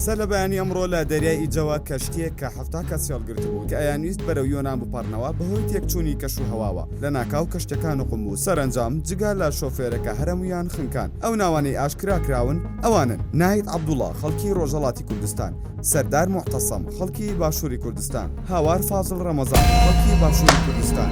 سەر لە بەیانی ئەمڕۆ لە دەریای ئیجەوە کەشتییەک کە 70 کەسی هەڵگرتبوو کە ئەیانویست بەرەو یۆنان بپەڕنەوە بەهۆی تێکچوونی کەش و هەواوە لەناکاو کەشتیەکە نوقم بوو سەرەنجام جگە لە شۆفێرەکە هەرەموویان خنکان ئەو ناوانەی ئاشکرا کراون ئەوانەن ناهید عەبدوڵا خەڵکی ڕۆژهەڵاتی کوردستان سەردار موعتەسەم خەڵکی باشووری کوردستان هاوار فازڵ ڕەمەزان خەڵکی باشووری کوردستان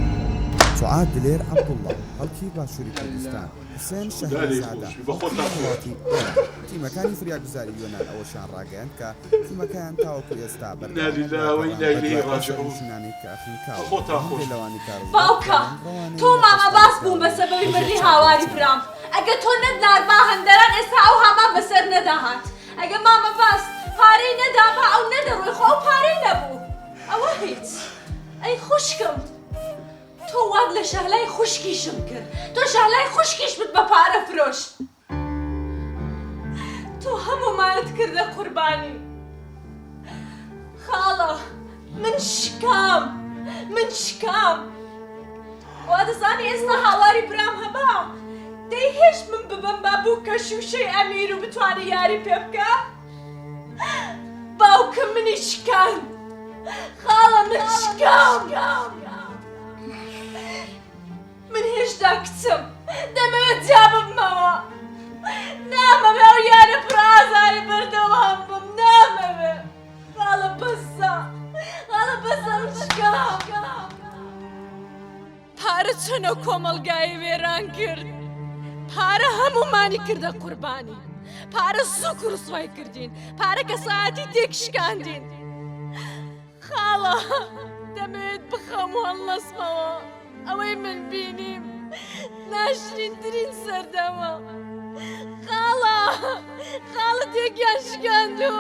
سوعاد دلێر عەبدوڵا خەڵکی باشووری کوردستان. حوسێن خودا لێی شەهرەزادە، خۆش بی خەڵکی بەخۆتان خۆش وڵاتی ئێران. تیمەکانی فریاگوزاری یۆنان ئەوەشیان ڕاگەیاند کە تیمەکەیان تاوەکو ئێستا انا بەردەوامە للە لە و گەڕان انا الیه بەدوای ئەو راجعون سەرنشینانەی کە خنکاون و بەخۆتان هەندێ خۆش بی. لەوانەی کە ڕزگار باوکە کراون ڕەوانەی تۆ مامە نەخۆشخانە باس بووم کراون بە و سەبەبی لەژێر مردنی هاواری چاودێریدان. برام ئەگە تۆ نەتناردبا هەندەران ئێستا ئەو هامان بەسەر نەدەهات ئەگە مامە باس پارەی نەدابا ئەو نەدەڕۆی خۆ ئەو پارەی نەبوو ئەوە هیچ ئەی خوشکم تۆ وات لە شەهلای خوشکیشم کرد تۆ شەهلای خوشکیشمت بە پارە فرۆشت تۆ هەموومانت کردە قوربانی خاڵە من شکام من شکام وا دەزانی ئێستا هاواری برام هەبا دەیهێشت من ببم بە بووکە شووشەی ئەمیر و بتوانێ یاری پێ بکە باوکم منی شکاند خاڵە من شکام من هێشتا کچم دەمەوێت جیا ببمەوە نامەوێ ئەو یارە پڕ ئازارە بەردەوام بم نامەوێ خاڵە بەسە خاڵە بەسە من شکام. پارە چەند ئەو کۆمەڵگایەی وێران کرد پارە هەموومانی کردە قوربانی پارە سوک و ڕسوای کردین پارە کەسایەتی تێکشکاندین خاڵە دەمەوێت بخەم و هەڵنەسمەوە ئەوەی من بینیم ناشرینترین سەردەمە خاڵە خاڵە تێکیان شکاندوو.